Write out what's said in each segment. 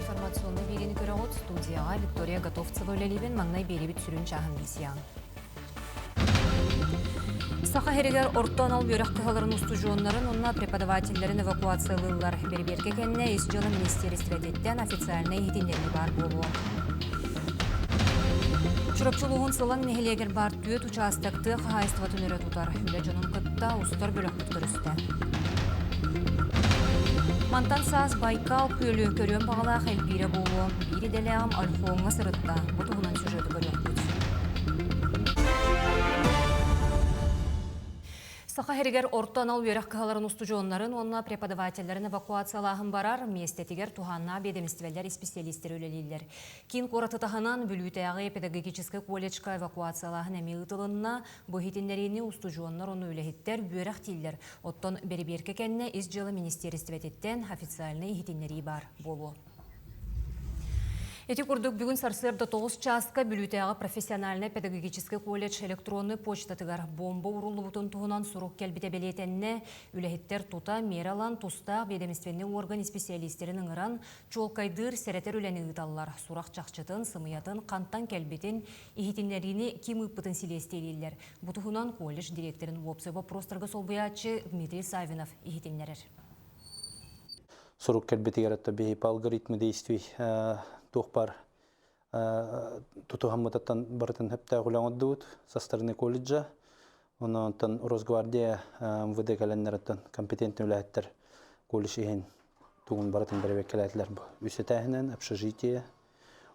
информационнай биэриини көрөҕүт. Студияҕа Виктория Готовцева үлэлиибин. Маҥнай биэрибит сүрүн чааһын билсиэҕиҥ. Саха сиригэр орто анал үөрэх кыһаларын устудьуоннарын уонна преподавателлэрин эвакуациялыыллар. Бэрэбиэркэ кэннэ Ис дьыала министиэристибэтиттэн официальнай иһитиннэрии баар буолуо. Чурапчы улууһун Сылаҥ нэһилиэгэр баар түөрт учаастак тыа хаһаайыстыбатын өрө тутар. Үлэ дьонун кытта устар бөлөхпүт көрүстэ. Мантан саас Байкал күөлү көрүөн баҕалаах элбиирэ буолуо. Биир идэлээҕим Ольхоҥҥа сырытта. Бу туһунан сюжеты көрүөхпүт. Саха сиригэр орто анал үөрэх кыһаларын устудьуоннарын уонна преподавателлэрин эвакуациялааһын барар, миэстэтигэр туһааннаах биэдэмистибэлэр исписэлиистэрэ үлэлииллэр. Киин куораты таһынан Бүлүүтээҕи педагогическай колледжка эвакуациялааһын эмиэ ыытылынна. Бу иһитиннэриини устудьуоннар уонна үлэһиттэр үөрэх дииллэр. Оттон бэрэбиэркэ кэннэ Ис дьыала министиэристибэтиттэн официальнай иһитиннэрии баар буолуо. Ити курдук бүгүн сарсыарда 9 чааска Бүлүүтээҕи профессиональнай педагогическай колледж электроннай почтатыгар бомба ууруллубутун туһунан сурук кэлбитэ бэлиэтэннэ. Үлэһиттэр тута миэрэ ылан тустаах биэдэмистибэннэй уорган исписэлиистэрин ыҥыран чуолкайдыыр, сэрэтэр үлэни ыыталлар. Сурах чахчытын, сымыйатын, хантан кэлбитин, иһитиннэриини ким ыыппытын силиэстийэлииллэр. Бу туһунан колледж дириэктэрин уопсай боппуруостарга солбуйааччы Дмитрий Саввинов иһитиннэрэр. Сурук кэлбитигэр это биһи по алгоритму действий туох бар тутуһаммытыттан барытын хөптөөх үлэ оҥордубут со стороны колледжа. Онон Росгвардия МВД кэлэннэриттэн компетентный үлэһиттэр колледж иһин тугун барытын бэрэбиэркэлээтилэр бу. Үс этээһинэн общежитие,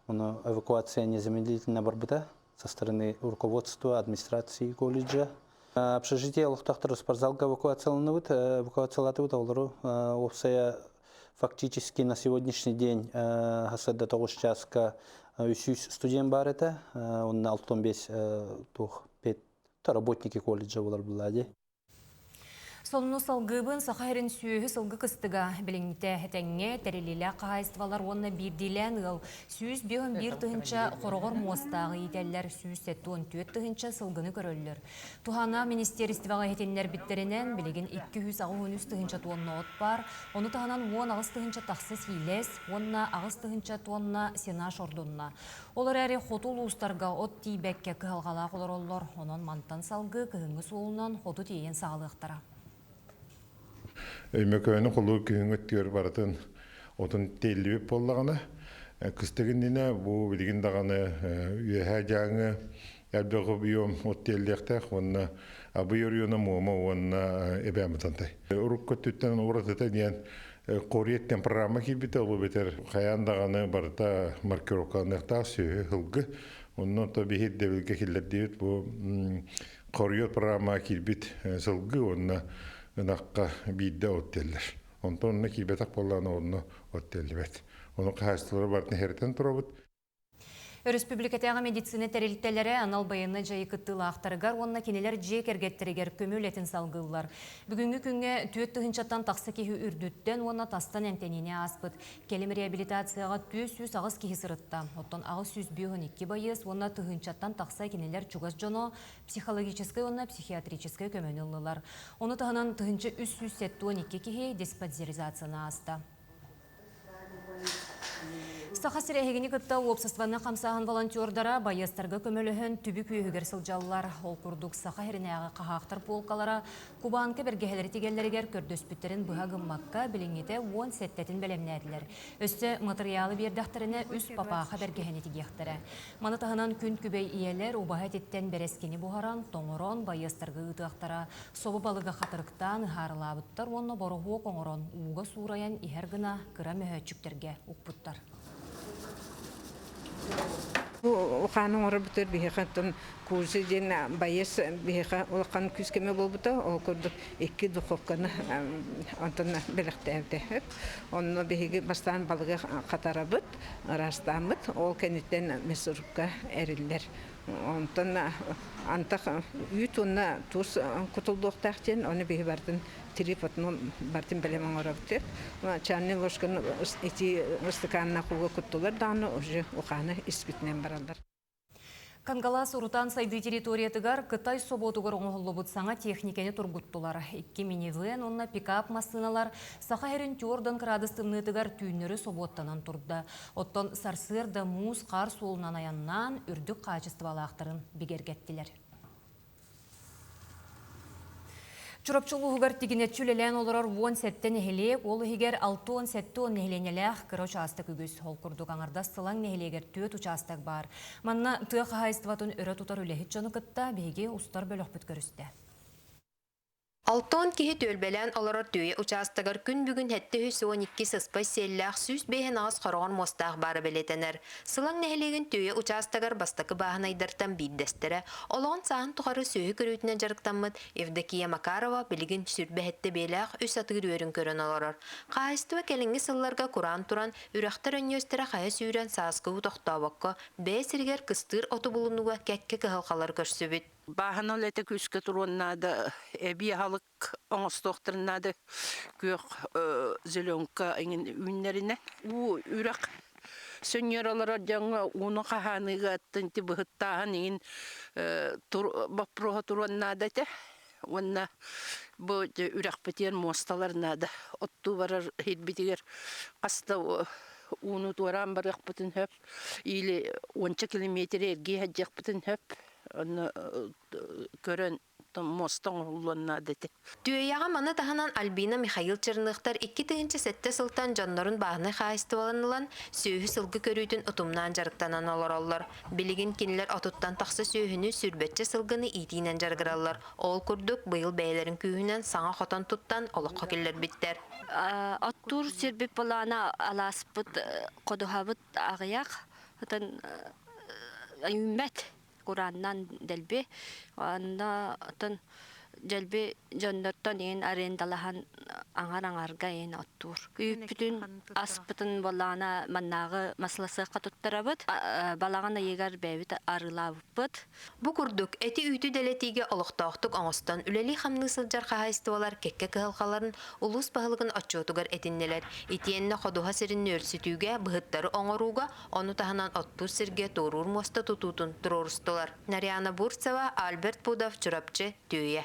ону эвакуация незамедлительно барбыта со стороны руководства администрации колледжа. Общежитие олохтоохтору спортзалга эвакуацияланыбыт, эвакуациялатыбыт олору уопсайа фактически на сегодняшний день хасырда тоҕус чааска 300 студент бар этэ, онно 65 туох работники колледжа болар булла Сонуну салгыыбын Саха сирин сүөһү сылгы кыстыга билиҥҥитэ этэҥҥэ тэриллиилээх хаһаайыстыбалар уонна биирдиилээн ыал 151 тыһыынча хороҕор муостааҕы иитэллэр, 174 тыһыынча сылгыны көрөллөр. Туһааннаах министиэристибэҕэ иһитиннэрбиттэринэн, билигин 283 тыһыынча туонна от баар, ону таһынан 18 тыһыынча тахса сиилэс уонна 8 тыһыынча туонна сенаж ордунна. Ол эрээри хоту улуустарга от тиийбэккэ кыһалҕалаах олороллор, онон мантан салгыы кыһыҥҥы суолунан хоту тиэйэн саҕалыахтара. Өймөкөөнү холуур күһүҥҥү өттүгэр барытын отун тиэллибит буоллаҕына, кыстык иннинэ бу билигин даҕаны Үөһээ Дьааҥы элбэх объем от тиэллиэхтээх уонна Абый оройуона Муома уонна Эбээн Бытантай. Урукку өттүттэн уратыта диэн Кориеттен программа киирбитэ, ол эбэтэр хайаан даҕаны барыта маркировкаланыахтаах сүөһү сылгы. Онно то биһи ирдэбилгэ киллэрдибит бу Кориот программаҕа киирбит сылгы уонна ынахха биирдэ от диэллэр. Онтон онно киирбэтэх буоллаҕына онно от диэллибэт. Ону хаһаайыстыбалары барытын иһэритэн турабыт. Өрөспүүбүлүкэтээҕи медицина тэрилтэлэрэ анал байыаннай дьайыы кыттыылаахтарыгар уонна кинилэр дьиэ кэргэттэригэр көмө үлэтин салгыыллар. Бүгүҥҥү күҥҥэ 4 тыһыынчаттан тахса киһи үрдүттэн уонна тастан эмтэниини ааспыт. Кэлим реабилитацияҕа 408 киһи сырытта. Оттон 852 байыас уонна тыһыынчаттан тахса кинилэр чугас дьоно психологическай уонна психиатрическай көмөнү ыллылар. Ону таһынан 1372 киһи диспансеризацияны ааста. Саха сирэ эһигини кытта уопсастыбаннай хамсааһын волонтердара байыастарга көмөлөһөн түбүк үөһүгэр сылдьаллар. Ол курдук Саха сиринээҕи хаһаахтар полкалара Кубанка бэргэһэлэри тигэллэригэр көрдөспүттэрин быһа гыммакка билиҥҥитэ 17-тин бэлэмнээтилэр. Өссө матырыйаалы биэрдэхтэринэ үс папааха бэргэһэни тигиэхтэрэ. Маны таһынан күн күбэй ийэлэр убаһа этиттэн бэрэскини буһаран, тоҥорон байыастарга ыытыахтара. Собо балыга хатырыктаан ыһаарылаабыттар уонна бороһуок оҥорон ууга суурайан иһэр гына кыра мөһөөччүктэргэ укпуттар. Бу ухааны оҥорорбутугар биһиэхэ оттон курсы диэн байыас биһиэхэ улахан күүс көмө буолбута. Ол курдук икки духовканы онтон бэлэхтээбитэ. Онно биһиги бастаан балыгы хатарабыт, ыраастааммыт. Ол кэнниттэн мясорубка эриллэр. Онтон антах үүт уонна туус кутуллуохтаах диэн, ону биһи бардын тирипотунан бардын бэлэм оҥоробут. Чайный ложканы ити ыстакааннаах ууга куттулар даҕаны уже ухааны испитинэн бараллар. Кангалас урутаан сайдыы территориятыгар Кытай собуотугар оҥоһуллубут саҥа техникэни тургуттулар. Икки минивэн уонна пикап массыыналар Саха сирин түөрт кыраадыс тымныытыгар түүннэри собуоттанан турда. Оттон сарсыарда муус хаар суолунан айаннаан үрдүк хаачыстыбалаахтарын бигэргэттилэр. Чурапчы улууһугар тигинэччи үлэлээн олорор 17 нэһилиэк, ол иһигэр 67 нэһилиэнньэлээх кыра учаастак үгүс. Ол курдук аҥардас Сылаҥ нэһилиэгэр түөрт учаастак баар. Манна тыа хаһаайыстыбатын өрө тутар үлэһит дьону кытта биһиги устар бөлөхпүт көрүстэ. Алтан киһи түөлбэлээн олорор Түүйэ учаастагар күн бүгүн 712 сыспай сиэллээх 158 хороҕор муостаах баара бэлиэтэнэр. Сылаҥ нэһилиэгин Түүйэ учаастагар бастакы бааһынайдартан биирдэстэрэ, олоҕун сааһын тухары сүөһү көрүүтүнэн дьарыктаммыт Евдокия Макарова билигин сүүрбэ сэттэ биэлээх үс атыыр үөрүн көрөн олорор. Хаһаайыстыба кэлиҥҥи сылларга кураан туран, үрэхтэр өнньүөстэрэ хайа сүүрэн сааскы уу тохтообокко, бэйэ сиригэр кыстыыр оту булунууга кэккэ кыһалҕалары көрсүбүт. Бааһына үлэтэ күүскэ туруон наада, эбии аһылык оҥостуохтарын наада, күөх зеленка эҥин үүннэринэн. Уу үрэх сөнньүөр олорор дьоҥҥо ууну хаһааныыга ити быһыттааһын иҥин боппуруоһа туруон наада этэ. Уонна бу үрэхпитигэр муосталар наада. Оттуу барар сирбитигэр хас да ууну туораан барыахпытын сөп. Или уонча километр эргийэ сылдьыахпытын сөп. Онно көрөн муоста оҥоһуллуон наада этэ. Түөйэҕэ маны таһынан Альбина Михаил Черныхтар 2007 сылтан дьоннорун бааһынай хаһаайыстыбаларын ылан, сүөһү-сылгы көрүүтүн утумнаан дьарыктанан олороллор. Билигин кинилэр отуттан тахса сүөһүнү, сүүрбэччэ сылгыны иитиинэн дьарыгыраллар. Ол курдук, быйыл бэйэлэрин күүһүнэн саҥа хотон туттан олоххо киллэрбиттэр. Оттуур сирбит былаана алааспыт, ходуһабыт аҕыйах, отон үүммэт курааннаан дэлби. Онно отон дьэлби дьоннортон иин арендалаһан аҥар-аҥарга иин оттуур. Үүппүтүн, аспытын буоллаҕына маннааҕы масласыахха туттарабыт. Балаҕан ыйыгар бэйэбит арыылаабыппыт. Бу курдук, эти-үүтү дэлэтиигэ олохтоохтук оҥостон үлэлии-хамныы сылдьар хаһаайыстыбалар кэккэ кыһалҕаларын улуус баһылыгын отчуотугар этиннилэр. Итиэннэ ходуһа сирин нүөлсүтүүгэ, быһыттары оҥорууга, ону таһынан оттуур сиргэ туоруур муоста тутуутун туруорустулар. Нарьяна Бурцева, Альберт Пудов, Чурапчы, Түүйэ.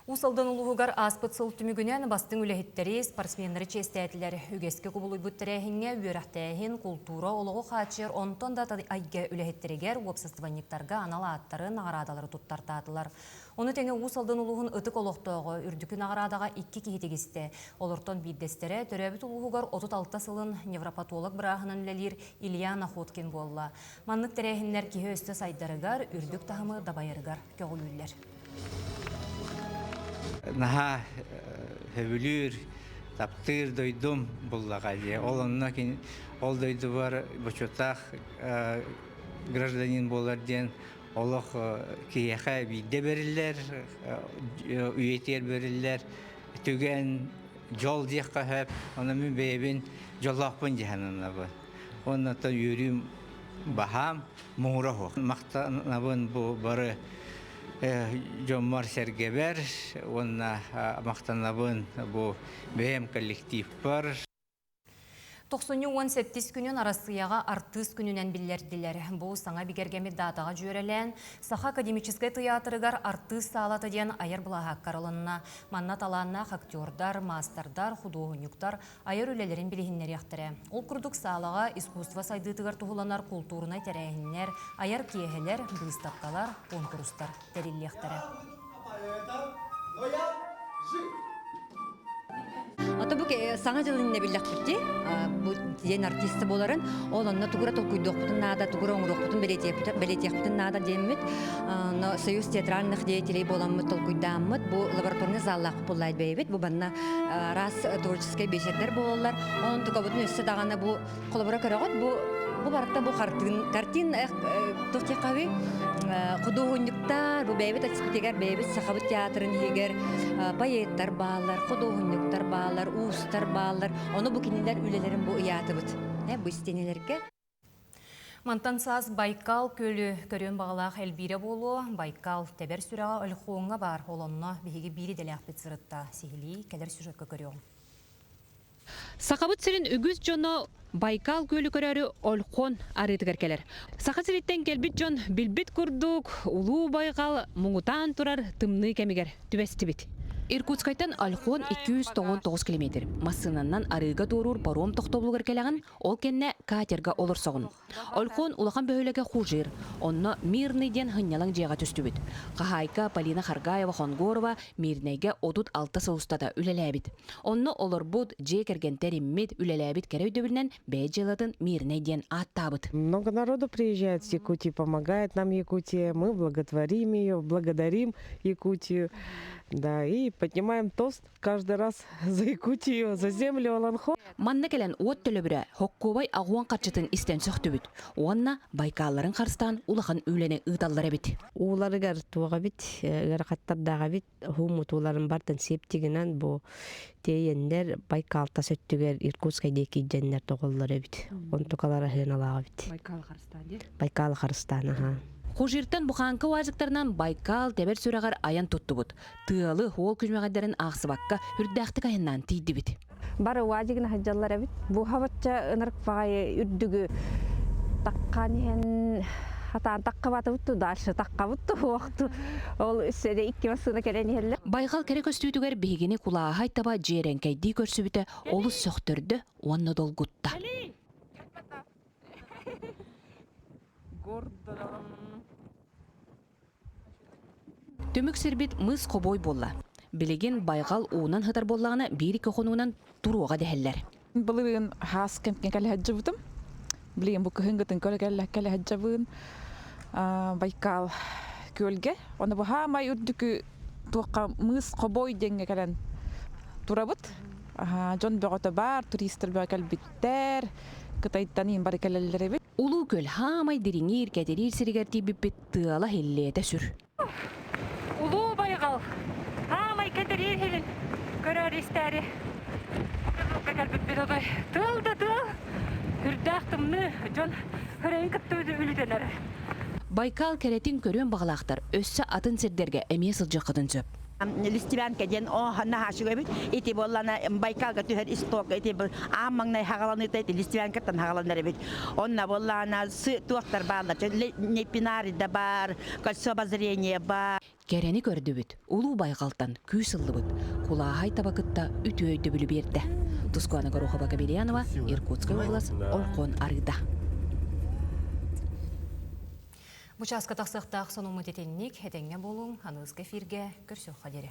Уус Алдан улууһугар ааспыт сыл түмүгүнэн бастыҥ үлэһиттэри, спортсменнары чиэстээтилэр. Үгэскэ кубулуйбут тэрээһиҥҥэ үөрэхтээһин, култуура, олоҕу хааччыйар онтон да айга үлэһиттэригэр, уопсастыбанньыктарга анал ааттары, наҕараадалары туттартаатылар. Ону тэҥэ Уус Алдан улууһун ытык олохтооҕо үрдүкү наҕараадаҕа икки киһи тигистэ. Олортон биирдэстэрэ төрөөбүт улууһугар 36 сылын невропатолог бырааһынан үлэлиир Илья Находкин буолла. Маннык тэрээһиннэр киһи өссө сайдарыгар, үрдүк таһымы дабайарыгар көҕүлүүллэр. Наһаа сөбүлүүр, таптыыр дойдум буллаҕа дии. Ол онно ол дойдубар бочуоттаах гражданин буолар диэн олох киһиэхэ биирдэ бэриллэр, үйэтигэр бэриллэр түгэн дьол диэххэ сөп. Онон мин бэйэбин дьоллоохпун дии сананабын. Уонна оттон үөрүүм баһаам муҥура суох. Махтанабын бу бары дьоммор-сэргэбэр уонна махтанабын бу бэйэм коллективпар. Тохсунньу 17 күнүн Арассыыйаҕа артыыс күнүнэн биллэрдилэр. Бу саҥа бигэргэммит даатаҕа дьүөрэлээн, Саха академическай тыйаатырыгар артыыс саалата диэн айар былаһаакка арылынна. Манна талааннаах актердар, маастардар, худуоһунньуктар айар үлэлэрин билиһиннэриэхтэрэ. Ол курдук саалаҕа искусство сайдыытыгар туһуланар култуурунай тэрээһиннэр, айар киэһэлэр, быыстапкалар, куонкурустар тэриллиэхтэрэ. Ото бу саҥа дьыл иннэ биллэхпит дии, бу диэн артиста буоларын, ол онно тугура толкуйдуохпутун наада, тугура оҥоруохпутун бэлиэтиэхпитин наада диэммит, но Союз театральных деятелей буоламмыт толкуйдааммыт, бу лабораторный заллаахпыт буллаайт бэйэбит, бу банна араас творческай биэчэрдэр буолаллар, онон тукабытын өссө даҕаны бу холобура көрөҕүт, бу бу барыта бу хартыын, картин туох диэххэ худуоһунньуктар, бу бэйэбит атспитигэр, бэйэбит сахабыт театрын иһигэр поэттар бааллар, худуоһунньуктар бааллар, уустар бааллар. Ону бу кинилэр үлэлэрин бу ыйаатыбыт. Бу истиэнэлэргэ. Мантан саас Байкал күөлү көрүөн баҕалаах элбиирэ буолуо. Байкал тэбэр сүрэҕэ Ольхоҥҥа баар. Ол онно биһиги биир идэлээхпит сырытта. Сиһилии кэлэр сюжекка көрүөҕүҥ. Сахабыт сирин үгүс дьоно Байкал күөлү көрөөрү Ольхон арыытыгар кэлэр. Саха сириттэн кэлбит дьон билбит курдук, Улуу Байҕал муҥутаан турар тымныы кэмигэр түбэстибит. Иркутскайтан Ольхон 299 километр. Массыынаннан арыыга туоруур паром тохтобулугар кэлэҕин, ол кэннэ катерга олорсоҕун. Ольхон улахан бөһүөлэгэ Хужир, онно Мирный диэн сынньалаҥ дьиэҕэ түстүбүт. Хаһаайка Полина Харгаева-Хонгорова Мирнэйгэ 36 сыл устата үлэлээбит. Онно олорбут, дьиэ кэргэн тэриммит, үлэлээбит кэрэ өйдөбүлүнэн бэйэ дьыалатын Мирнэй диэн ааттаабыт. Много народу приезжает с Якутии, помогает нам Якутия. Мы благотворим ее, благодарим Якутию. Да, и поднимаем тост каждый раз за Якутию, за землю Олонхо. Манна кэлэн уот төлөбүрэ хоккуобай аҕуан харчытын истэн сөхтүбүт уонна Байкалларын харыстаан улахан үлэни ыыталлар эбит. Ууларыгар туох эбит, ыарахаттардаах эбит, уһууммут ууларын бартан септигинэн бу тиэйэннэр Байкалтас өттүгэр Иркутскай диэки илдьэннэр тоҕоллор эбит. Онтукалара сыаналаах эбит. Байкал харыстаан диye? Байкал харыстаан, аха. Хужиртан бухаанка уазиктарынан Байкал тэбэр сүрэҕэр айан туттубут. Тыалы, уол күнүмэҕэйдэрин аахсыбакка, үрдээхтик айаннаан тиийдибит. Бары уазигына сылдьаллар эбит. Бу хабачча ынырык баҕайы үрдүгү таххан иһэн хатаан таххабатыбыт дальше таххабыт туохту ол үссэде икки массыына кэлэн иһэллэр. Байҕал кэрэ көстүүтүгэр биһигини кулааһай таба дьиэрэҥкэйдии көрсүбүтэ олус сөхтөрдө уонна долгутта. Түмүк сирбит мыс хобуой буолла. Билигин байҕал уунан сытар буоллаҕына биир-икки хонуунан туруоҕа дэһэллэр. Былырыын хаас кэмҥэ кэлэ сылдьыбытым. Билигин бу кыһыҥҥытын көрө кэлэ сылдьабын. Байкал күөлгэ. Оны бу хаамай үрдүкү туохха мыс хобой диэҥҥэ кэлэн турабыт. Дьон бөҕөтө баар, туристар бөҕө кэлбиттэр. Кытайтан иин бары кэлэллэр эбит. Улуу күөл хаамай дириҥиир, кэтириир сиригэр тиийбиппит тыала иһиллиэтэ сүр. Улуу байҕал хаамай кэтириир иһин көрөр истээри кэлбиппит отой тыал да тыал үрдээх тымныы дьон хөрөйүн кытта үлүтэнэр. Байкал кэрэтин көрүөн баҕалаахтар өссө атын сирдэргэ эмиэ сылдьыаххытын сөп. Листивянка диэн о наһаашыга эбит ити буоллана Байкалга түһэр исток ити аан маҥнай хаҕаланыыта ити Листивянкаттан хаҕаланар эбит онно буоллаана туохтар бааллар Непинари да баар кольцо обозрения баар Кэрэни көрдүбүт, улуу байҕалтан күүс ыллыбыт, кулааһай таба кытта үтүө өйдөбүлү биэрдэ. Тускуана Горохова-Кабельянова, Иркутскай область, Ольхон арыыта. Бу чааска тахсыахтаах сонуммут итинник, этэҥҥэ буолуҥ, аныгыскы эфиргэ көрсүөххэ диэри.